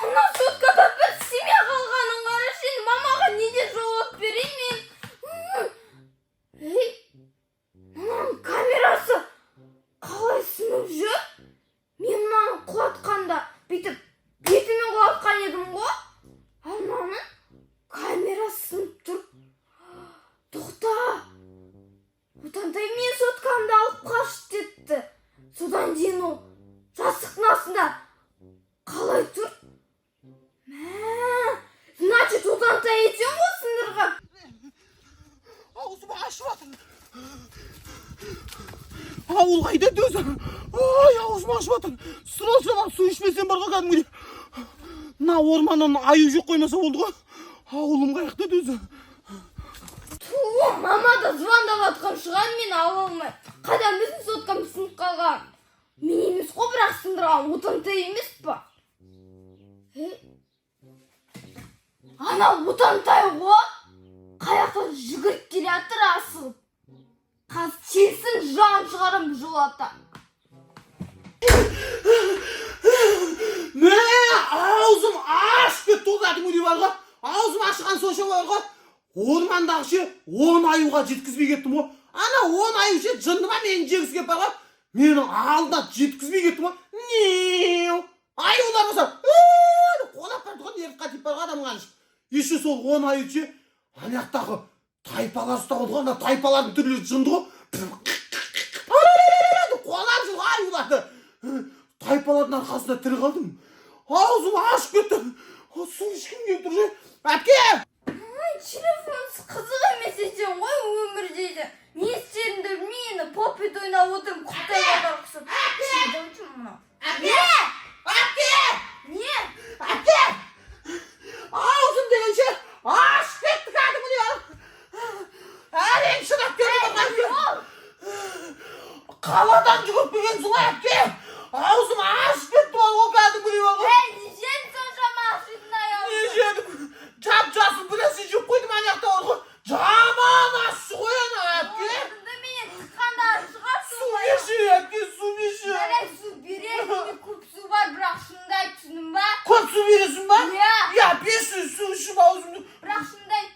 Мына соткада бір істемей қалғанын қарашы, енді мамаға не деп жауап берейін мен? Ей, мынаның камерасы қалай сынып жүр? Мен мынаны құлатқанда бүйтіп бетімен құлатқан едім ғой, ал мынаның камерасы сынып тұр. Тоқта, Отантай мен соткамды алып қашып кетті. Содан кейін ол жастықтың астында қалай тұр? Мә, значит, Отантай екен ғой сындырған. Аузым ашып жатыр. Ауыл қайда өзі? Ай, аузым ашып жатыр. Срочно барып су ішпесем бар ғой кәдімгідей. Мына орманнан аю жеп қоймаса болды ғой. Ауылым қаяқта өзі? Ту, мама да звондап жатқан шығар, мен ала алмай. Қайдан білсін соткам сынып қалған? Мен емес қой бірақ сындырған, Отантай емес па? Е, ана Отантай ғой, қай жақтан жүгіріп келе жатыр асығып. Қазір келсін, жан шығарамын жолата. Мә, аузым ашып кетті ғой кәдімгідей бар ғой. Аузым ашыған сонша бар ғой. Ормандағы ше 10 аюға жеткізбей кеттім ғой. Ана 10 аю ше жынды ма, мені жегісі келіп бар ғой. Менің алдына жеткізбей кеттім ғой. Не, аюлар болса, деп қуалап барды ғой, нервқа тиіп бар ғой адамға. Еще сол 10 аю ше ана жақтағы тайпалар ұстап алды ғой. Ана тайпалардың түрлері жынды ғой. Деп қуалап жүр ғой аюларды. Тайпалардың арқасында тірі қалдым. Аузым ашып кетті. Су ішкім келіп тұр ше. Әпке! Телефонсыз қызық емес екен ғой өмір дейді. Не істерімді білмей, енді попит ойнап отырмын, құттайларға ұқсап. Мынау. Әпке! Әпке! Не? Әпке! Аузым дегенше ашып кетті кәдімгідей. Әрең шыдап келдім әпке. Қаладан жүгіріп келгенсің ғой, әпке. Аузым ашып кетті ғой кәдімгідей бар ғой. Ей, не жедің соншама ашитын Не аяғыңды? жедім? Жап жасыл бір нәрсе жеп қойдым ана жақта бар ғой. Жаман ащы ғой ана, әпке. Аузыңды менен тыққанда шығар Су су. берші, әпке, су берші. Жарай, су беремін, менде көп су бар, бірақ шынымды айт, түсіндің ба? Көп су бересің ба? Иә. Я, берші, су ішіп аузымды. Бірақ шынымды айт.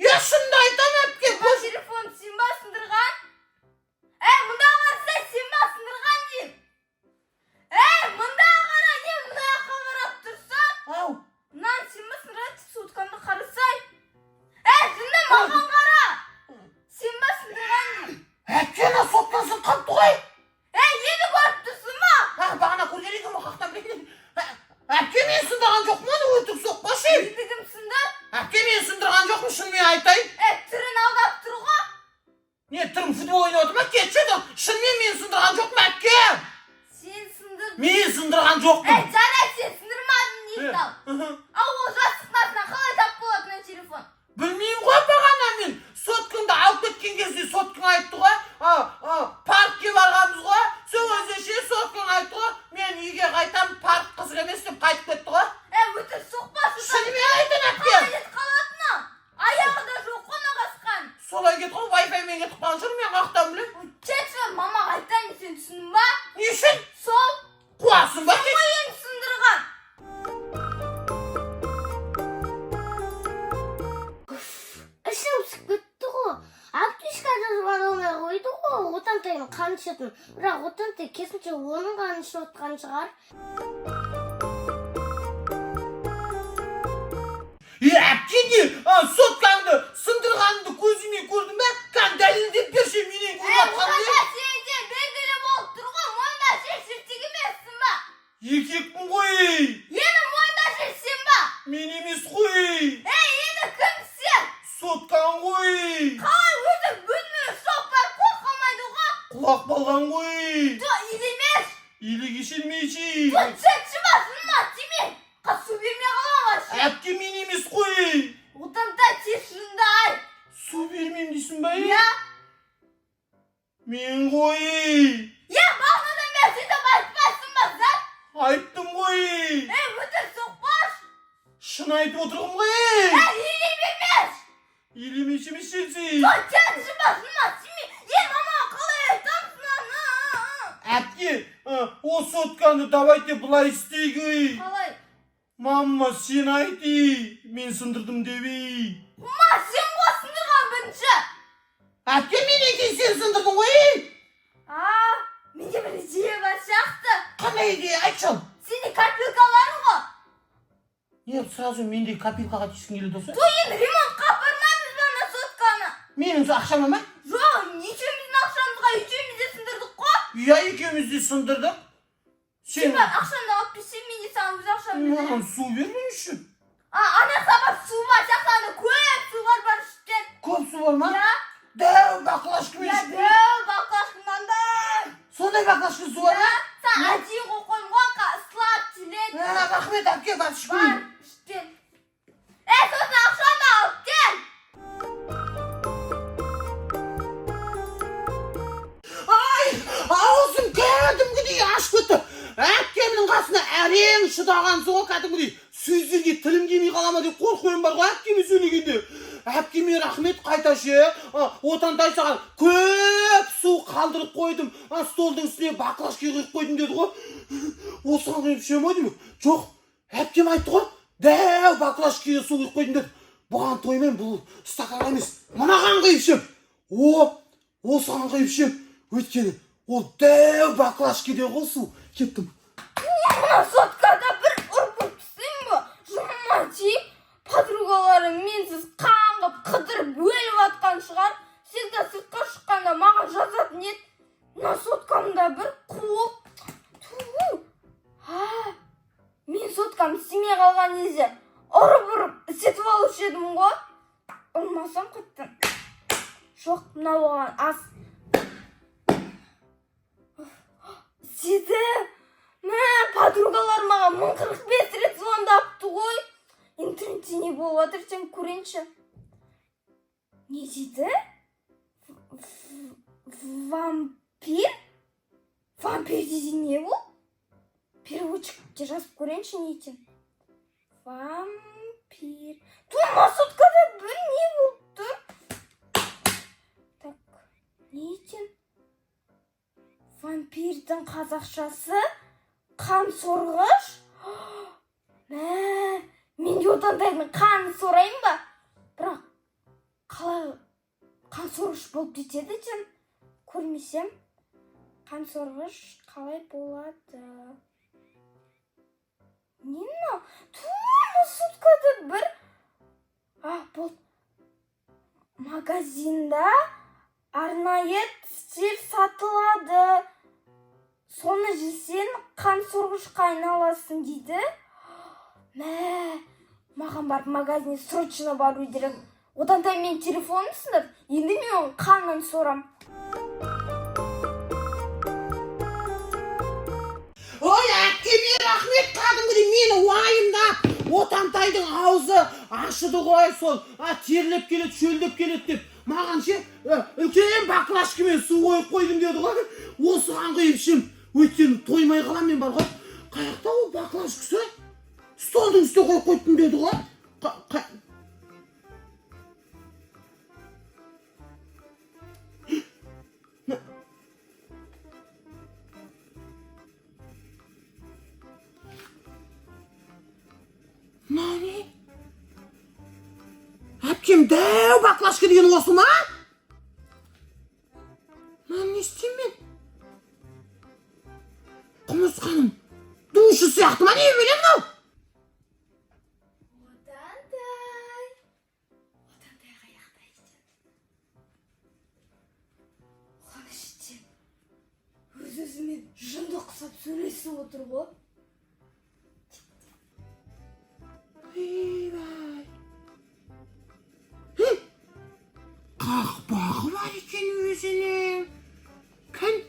Я, шынымды айтамын, әпке. Мына телефон сен ба сындырған? Ей, мында қарасай, сен ба сындырған деймін. Ей, мында қара, не мына жаққа қарап тұрсың? Ау. Мынаны сен ба сындырған? Соткамды қарасай. Ей, жынды, маған қара. Сен ба сындырған деймін. Әпке, ана сотканы сынып қалыпты ғой. Ей, енді көріп тұрсың ба? А, бағана көрген екенмін ғой, қаяқтан білейін. Әпке, мен сындырған жоқпын оны, өтірік соқпашы. Енді кім сындыр? Әпке, мен сындырған жоқпын, шынымен айтайын. Ей, түрін алдап тұр ғой. Не, түрім футбол ойнап отыр ма? Кетші одан. Шынымен мен сындырған жоқпын, әпке. Сен сындырдың. Мен сындырған жоқпын. Ей, жарайды, сен сындырмадың дейді ал. Ал ол жастықтың астынан қалай тап болады мына телефон? Білмеймін ғой, бағана мен соткаңды алып кеткен кезде соткаң айтты ғой, паркке барғанбыз ғой, сол кезде ше соткаң айтты ғой, мен үйге қайтамын, парк қызық емес деп қайтып кетті ғой. Ей, өтірік соқпашы. Шынымен айтайын, әпке. Қалай кетіп қалатыны? Аяғы да жоқ қой нағасқан. Солай кетті ғой, вайфаймен кетіп қалған шығар, мен қаяқтан білемін. Кетші, мамаға айтамын, сен түсіндің ба? Не үшін? Сол. Қуасың ба? Ғой енді сындырған. Ішім пісіп кетті ғой. Аптечка да звондамай қойды ғой Отантайдың қан ішетін. Бірақ Отантай керісінше оның қанын ішіп отқан шығар. Е, әпке, не, соткаңды сындырғаныңды көзімен көрдім бе? Кән дәлелдеп берші, менен көріп Ей, жатқан не? Отантай, сен де белгілі болып тұр ғой, мойында жер шертек емессің ба? Еркекпін ғой. Енді мойында жер сен ба? Мен емес қой. Ей, енді кім сен? Соткаң ғой. Қалай өзің бөлмеге соғып барып қорқамайды ғой? Құлақ балған ғой. Ту, илемеш. Илі кешірмейші. Ту, кетші ба, жыныма тиме. Қазір су бермей қаламын вообще. Әпке, мен емес қой. Отантай, тез шыныңды айт. Су бермеймін дейсің ба? Иә. Мен ғой. Е, бағанадан бері сөйтіп айтпайсың ба, зат? Айттым ғой. Ей, өтірік соқпашы. Шын айтып отырмын ғой. Ей, илей бермеш. Илемеші емес сенсей. Ту, кетші ба, жыныма тиме. Е, мамаға қалай айтамын мынаны? Әпке, О сотканы давайте былай істейік, ей. Қалай? Мама, сен айт, ей, мен сындырдым деп, ей. Ма, сен ғой сындырған бірінші. Әпке, менен кейін сен сындырдың ғой, ей. А, менде бір идея бар сияқты. Қандай идея, айтшы ал. Сенде копилкаларың ғой. Не, сразу мендей копилкаға тиіскің келеді осы? Той, енді ремонтқа апармаймыз ба ана сотканы? Менің ақшама ма? Жоқ, екеуміздің ақшамызға, екеуміз де сындырдық қой. Иә, екеуміз де сындырдық. Сен Бар, ақшаңды алып берсем, мен де саған өз ақшамды беремін. маған су бермеңізші. А, ана жақта бар, су бар сияқты, ана көп су бар, бар, ішіп кел. Көп су бар ма? Иә. Дәу баклажкамен Иә, ішіп. дәу баклажка мынандай. Сондай баклажка су бар ма? Саған әдейі қойып қойдым ғой, ысылап келеді. Ә, рахмет, әпке, бар, ішіп Бар, көрейін. ішіп кел. Е, сосын ақшаны алып кел. Ай, аузым кәдімгідей ашып кетті. Әпкемнің қасына әрең шыдағансың ғой, кәдімгідей. Сөздерге тілім келмей қала ма деп қорқып едім бар ғой әпкеме сөйлегенде. Әпкеме рахмет қайта ше. Отантай, саған көп су қалдырып қойдым. Столдың үстіне баклажка құйып қойдым деді ғой. Осыған құйып ішемін ғой деймін. Жоқ, әпкем айтты ғой, дәу баклажкаға су құйып қойдым деді. Бұған тоймаймын, бұл стаканға емес, мынаған құйып ішемін. О, осыған құйып ішемін. Өйткені ол дәу баклажкеде ғой су. Кеттім. Мына соткада бір ұрып ұрып тастаймын ба? Жыныма тиіп, подругаларым менсіз қаңғып, қыдырып өліп жатқан шығар. Всегда сыртқа шыққанда маған жазатын еді. Мына соткамда бір қуып. Ту. А, мен соткам істемей қалған кезде ұрып ұрып істетіп алушы едім ғой. Ұрмасам қайтадан. Жоқ, мынау оған аз. Істеді. Мә, подругалар маған 1045 рет звондапты ғой. Интернетте не болып жатыр, сен көрейінші. Не дейді? Вампир? Вампир деген не бұл? Переводчикте жазып көрейінші, не екен. Вампир. Ту, мына соткада бір не болып тұр? Так, не екен? Вампирдің қазақшасы қан сорғыш? Мә, мен де отантайдың қанын сорайын ба? Бірақ қалай қан сорғыш болып кетеді екен? Көрмесем, қан сорғыш қалай болады? Не мынау? Ту, мына соткада бір. А, болды. Магазинда арнайы тістер сатылады. Соны жесең, қан сорғышқа айналасың дейді. Мә, маған барып магазинге срочно бару керек. Одан да мен телефоным сындырды. Енді мен оның қанын сорам. Ой, әпкеме рахмет, кәдімгідей мені уайымдап, отантайдың аузы ашыды ғой сол, терлеп келеді, шөлдеп келеді деп. Маған ше, үлкен баклажкамен су қойып қойдым деді ғой. Осыған құйып ішемін. Өйткені тоймай қаламын мен бар ғой. Қаяқта ол баклажкасы? Столдың үстіне қойып қойдым деді ғой. Мынау не? Әпкем, дәу баклажка деген осы ма? Мынаны не істеймін мен? Құмырсқаның душы сияқты ма, не білемін мынау? Отантай. Отантай қаяқта екен? Оған іштен өз өзімен жынды құсап сөйлесіп отыр ғой. Ойбай. Хи! Қақпағы бар екен өзінің. Кән.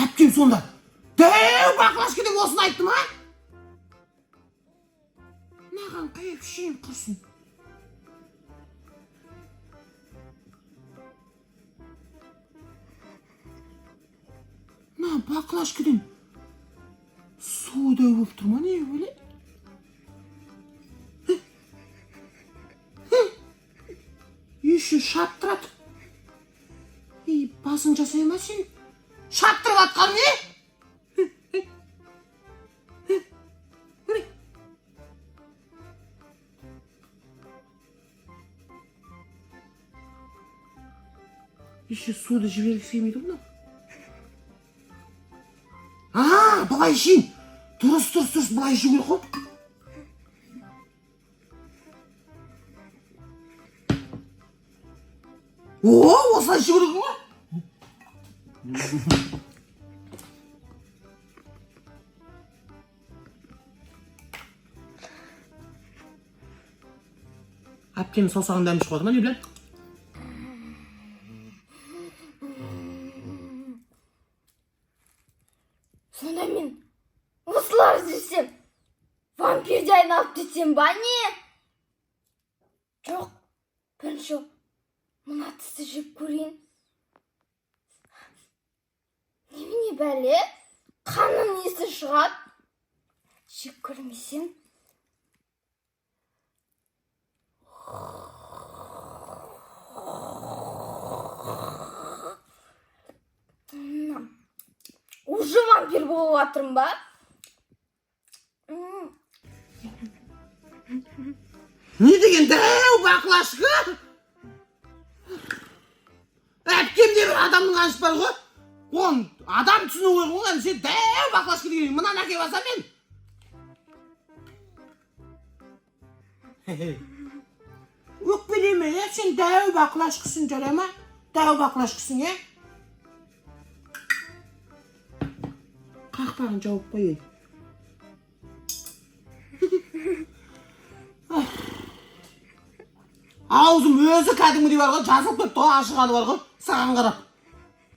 Әпкем сонда дәу баклажка деп осыны айтты ма? Маған құйып ішейін, құрсын. Мына баклажкадан судай болып тұр ма, не бәле? Еще шаптырады. Басың жасай ма сен? Шаптырып жатқан не? Еще суды жібергісі келмейді ғой мынау. А, былай ішейін. Дұрыс, дұрыс, дұрыс, былай ішу керек қой. О, осылай ішу керек қой. Әпкемнің саусағын дәмі шығып жатыр ма, не білемін? Сонда мен осыларды жесем, вампирге айналып кетсем ба, не? Жоқ, бірінші мына тісті жеп көрейін. Немене, бәле, қанның несі шығады? Жеп көрмесем. Уже вампир болып жатырмын ба? Не деген дәу баклашка? Әпкем де бір адамның қанышы бар ғой. Оны адам түсіну керек ғой, әлі сен дәу баклашка деген мынаны әкеліп алсам мен. Өкпелеме, е, сен дәу баклашкасың, жарай ма? Дәу баклашкасың, е? Қақпағын жауып қояйын. Аузым өзі кәдімгідей бар ғой, жазылып кетті ғой, ашығаны бар ғой, саған қарап.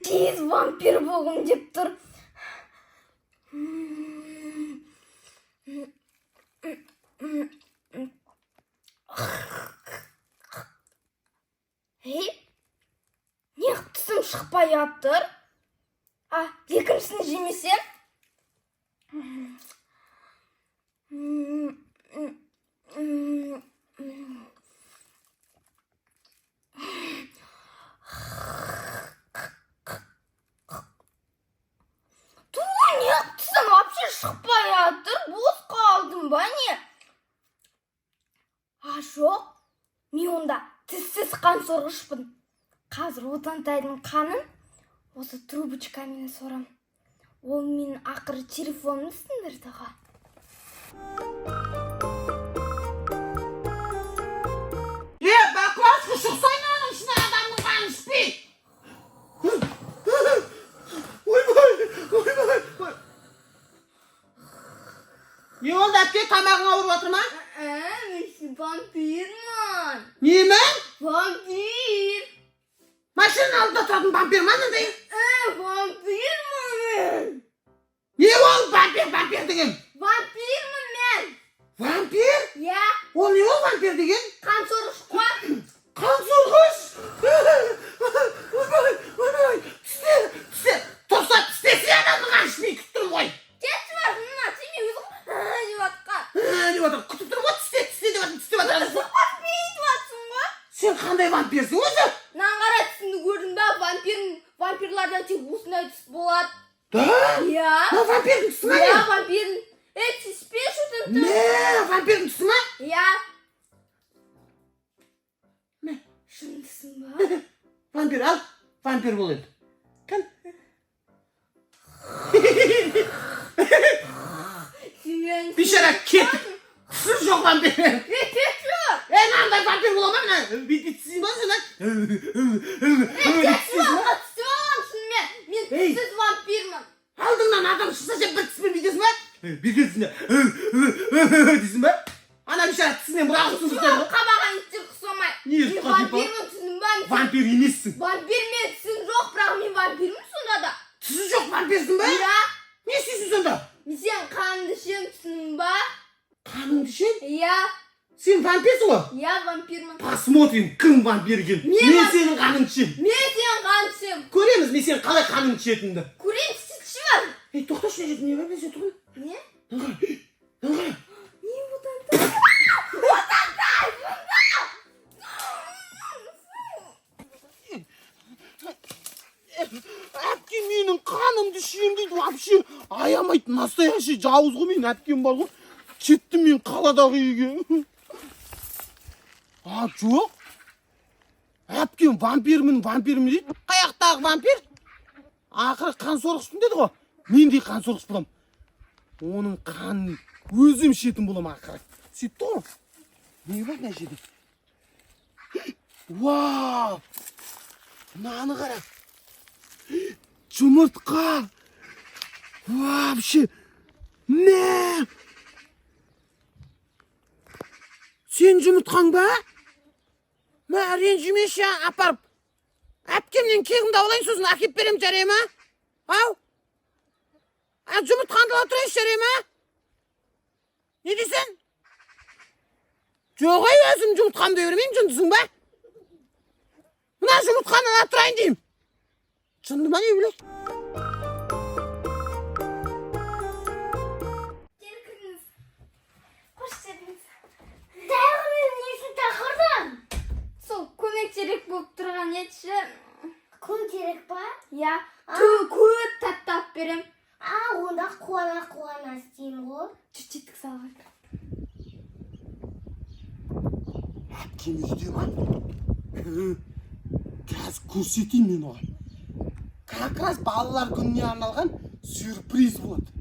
Тез вампир болғым деп тұр. Ей, неғып тісім шықпай жатыр? А, екіншісін жемесем? Ту, неғып тісім вообще шықпай жатыр? Бос қалдым ба, не? А, жоқ, мен онда тіссіз қан сорғышпын. Қазір Отантайдың қанын осы трубочкамен сорам. Ол менің ақыры телефонымды сындырды ғой. Е, баклашка, шықсай мынаның ішіне, адамның қанын ішпей. Ойбай, ойбай, ой. Не болды, әпке, тамағың ауырып жатыр ма? Мен вампирмін. Немен? Вампир. Машинаның алдында тұратын вампир ма мынандай? Вампирмін мен. Не ол вампир, вампир деген? Вампирмін мен. Вампир? Иә. Ол не ол вампир деген? Қан сорғыш қой. Қан сорғыш! Ойбай, ойбай, тісте, тісте, тұрса тістесе, адамның қанын ішпей күтіп тұрмын ғой. Кетші бар, мына тиме өзі деп жатқан. Деп жатыр, күтіп тұрмын ғой, тісте, тісте деп жатыр, тістеп жатыр. Бүйтіп жатсың ғой. Сен қандай вампирсің өзі? Мынаны қара, түсімді көрдің ба? Вампир, вампирларда тек осындай түс болады. Да? Иә. Мына вампирдің түсі ма, Иә, не? вампир. Е, тиіспеші өтінті. Мә, вампирдің түсі ма? Иә. Мә. Шындысың ба? Вампир, ал, вампир бол енді. Кән. Сен Бейшара кетіп. Түсі жоқ вампир. Е, кетші. Е, мынандай вампир бола ма мына? Бүйтіп тістейсің ба сен, а? Кетші, тістеп аламын шынымен. Мен Ей. тіссіз вампирмін. Алдыңнан адам шықса, сен бір тіспен бүйтесің ба? Бүйтесің де, дейсің ба? Ана бейшара тісінен бір ауыз сындырып тастайды ғой. Қабаған иттер ұқсамай. Не, Мен вампир? вампирмін, түсіндің ба? Вампир емессің. Вампир, мен тісім жоқ, бірақ мен вампирмін сонда да. Тісі жоқ вампирсің ба? Иә. Не істейсің сонда? Мен сенің қаныңды ішемін, түсіндің ба? Қаныңды ішемін? Иә. Сен вампирсің ғой? Иә, вампирмін. Посмотрим, кім вампир екен. Мен Мен сенің қаныңды ішемін. Мен сенің қаныңды ішемін. Көреміз, мен сенің қалай қаныңды ішетініңді. Көрейін, тісі бар. Ей, тоқташы, мына жерде не бар, мен тұғын? Не? Мына қара, мына қара. Не, Отантай? Отантай, мында! Менің қанымды ішемін дейді, вообще аямайды. Настоящий жауыз ғой менің әпкем бар ғой. Кеттім мен қаладағы үйге. А, жоқ, әпкем вампирмін, вампирмін дейді. Қаяқтағы вампир? Ақыры қан сорғышпын деді ғой. Мен де қан сорғыш боламын, оның қанын өзім ішетін боламын ақыры. Сөйтті ғой. Не бар мына жерде? Вау, мынаны қара, жұмыртқа! Вообще, мә, сен жұмыртқаң ба? Мә, ренжімеші, апарып әпкемнен кегімді алайын, сосын әкеліп беремін, жарай ма? Ау, а, жұмыртқаңды ала тұрайыншы, жарай ма? Не дейсің? Жоқ, ай, өзім жұмыртқамды бермеймін, жындысың ба? Мына жұмыртқаны ала тұрайын деймін. Жынды ма, не біледі? Кел, кіріңіз. Қош келдіңіз. Тағы мені не үшін шақырдың? Сол көмек керек болып тұрған еді ше. Күн керек па? Иә, көп тәтті алып берем. А, онда қуана қуана істеймін ғой. Жүр, жеттік залға. Әпкем үйде ма? Қазір көрсетейін мен оған. Как раз балалар күніне арналған сюрприз болады.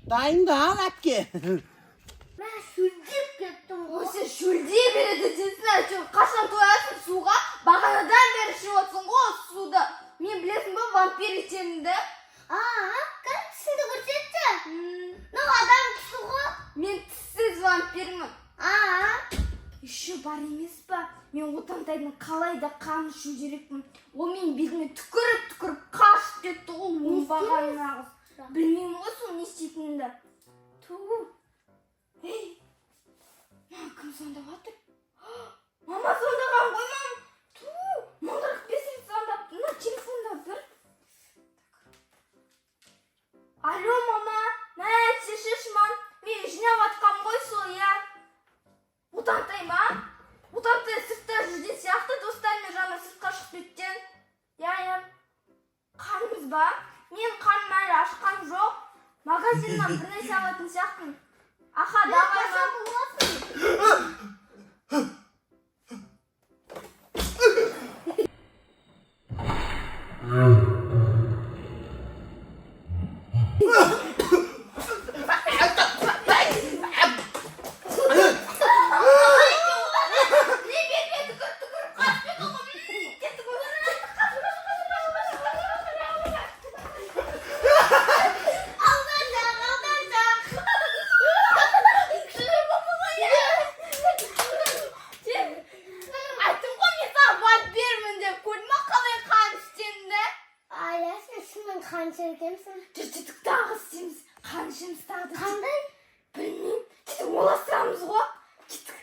Дайындал, әпке. Мә, шөлдеп кеттім ғой. Осы шөлдей береді дейсің, әйтеуір қашан тоясың суға? Бағанадан бері ішіп отырсың ғой осы суды. Мен білесің ба вампир екенімді? А, кім тісіңді көрсетші. М, Мынау адам тісі ғой. Мен тіссіз вампирмін. А, Еще бар емес па, мен Отантайдың қалай да қанын ішу керекпін. Ол менің бетіме түкіріп түкіріп қашып кетті ғой, оңбаған нағыз. Білмеймін ғой сол не істейтінімді. Ту, ей, маған кім звондап жатыр? Мама звондаған ғой, мам. Ту, 1045 рет звондапты. Мына телефонда бір. Алло, мама, мә, шешеші, мам, мен жинап жатқанмын ғой сол, иә. Отантай ма? Отантай сыртта жүрген сияқты, достарымен жаңа сыртқа шығып кеткен. Иә, иә. Қарнымыз ба? Мен қарным әлі ашқан жоқ. Магазиннан бір нәрсе алатын сияқтымын. Аха, давай, қашан мам. боласың? Не, бетіме түкіріп түкіріп қашып кетті ғой. Кеттік ғой. Қаш, қаш, қаш, қаш, қаш, қаш, қаш. Алданшақ, алданшақ. Күшті болды ғой, иә. Айттым ғой мен саған вампирмін деп. Көрдің ба қалай қан ішкенімді? А, иә, сен шынымен қан ішер екенсің. Жүр, жеттік, тағы істейміз. Қан ішеміз тағы да. Қандай? Білмеймін. Сөйтіп ойластырамыз ғой. Кеттік.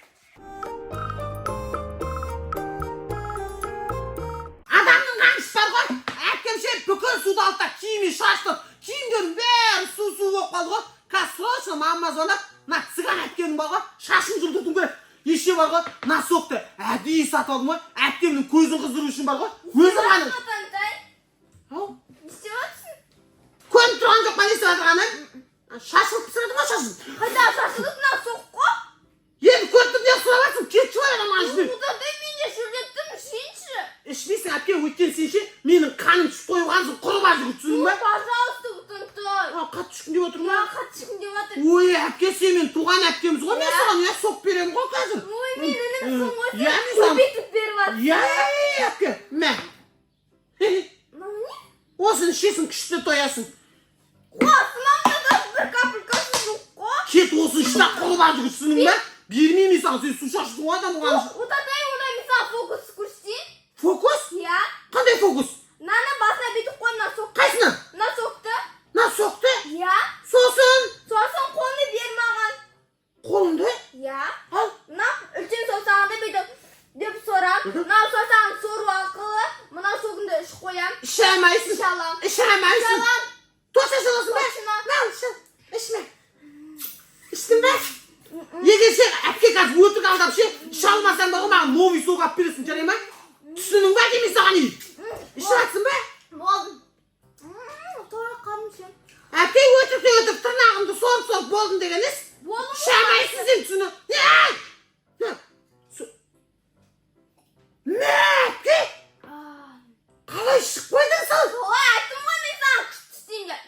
Адамның қаны ішіп бар ғой. Әпкем ше, бүкіл суды алды да киіме шашты. Киімдерім бәрі су су болып қалды ғой. Қазір срочно мамама звондап, мына цыган әпкемнің бар ғой, шашын жұлдыртуым керек. Еще бар ғой, носокты әдейі сатып алдым ғой. Әпкемнің көзін қыздыру үшін бар ғой. Өзі ғана. Отантай, Ау, не істеп жатырсың? көрініп тұрған жоқ па не істеп жатырғанын? Шашылып тастады ғой шашын. Қайда шашылды мына соқ қой? Енді көріп тұрып не сұрап жатырсың? Кетші бар адам ішіне. Отантай, мен де шөлдеттім, ішейінші. Ішпейсің, әпке, өйткені сен ше менің қаным түсіп қойғансың, құрып азық, түсіндің ба? Пожалуйста, Отантай. А, қатты ішкім деп отыр ма? Я қатты ішкім деп жатыр. Ой, әпке, сен менің туған әпкеміз ғой, мен Иә. саған, иә, соқ беремін ғой қазір. Ой, мен інімсің ғой, Иә, сен мен саған- көбейтіп беріп жатырсың. Иә, иә, иә, әпке, мә. Мынау не? Осыны ішесің, күшті тоясың. Қуасың, да бір капелькасы жоқ қой. Кет, осыны іш та құрып азық, түсіндің ба? Бермеймін мен саған, сен су шашасың ғой адамның қанын. Отантай, онда мен саған фокус көрсетейін. Фокус? Иә. Қандай фокус? Мынаны басына бүйтіп қой, мына соқты. Қайсыны? Мына соқты. Мына соқты? Иә. Сосын? Сосын қолыңды бер маған. Қолыңды? Иә. Ал. Мына үлкен саусағыңды бүйтіп деп сорам. Мына саусағын сору арқылы мына согыңды ішіп қоям. Іше алмайсың. Іше аламын. Іше алмайсың. Іше аламын. Точно іше аласың ба? Точно. На, іше. Ішме. Іштің бе? Егер сен, әпке, қазір өтірік алдап ше, іше алмасаң бар ғой, маған новый сок алып бересің, жарай ма? Түсіндің ба деймін саған, үй? Ішіп жатсың ба? Болды. Әпке, өтірік те өтірік, тырнағымды сорып сорып болдым деген іс. Болдым ғой. Шамайсыз сен түсіні. Не? Мә, әпке, қалай ішіп қойдың сал? Солай айттым ғой мен саған, күшті істеймін деп.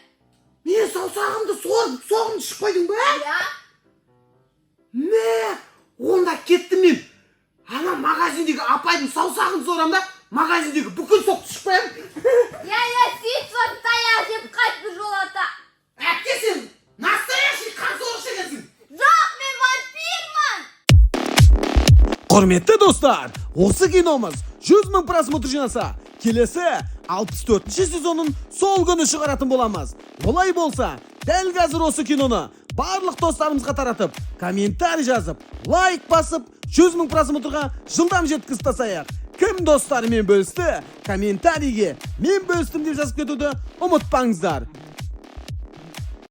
Мен саусағымды сорып, соғымды ішіп қойдың ба? Иә. Мә, онда кеттім мен. Ана магазиндегі апайдың саусағын сорамын да, магазиндегі бүкіл сокты ішіп қоямын. Иә, сөйтіп барып таяқ жеп қайт бір жолата. Әпке, сен настоящий қан сорғыш екенсің. Жоқ, мен вампирмін. Құрметті достар, осы киномыз 100 мың просмотр жинаса, келесі 64 сезонын сол күні шығаратын боламыз. Олай болса, дәл қазір осы киноны барлық достарымызға таратып, комментарий жазып, лайк басып, 100 мың просмотрға жылдам жеткізіп тастайық. Кім достарымен бөлісті, комментарийге «Мен бөлістім» деп жазып кетуді ұмытпаңыздар.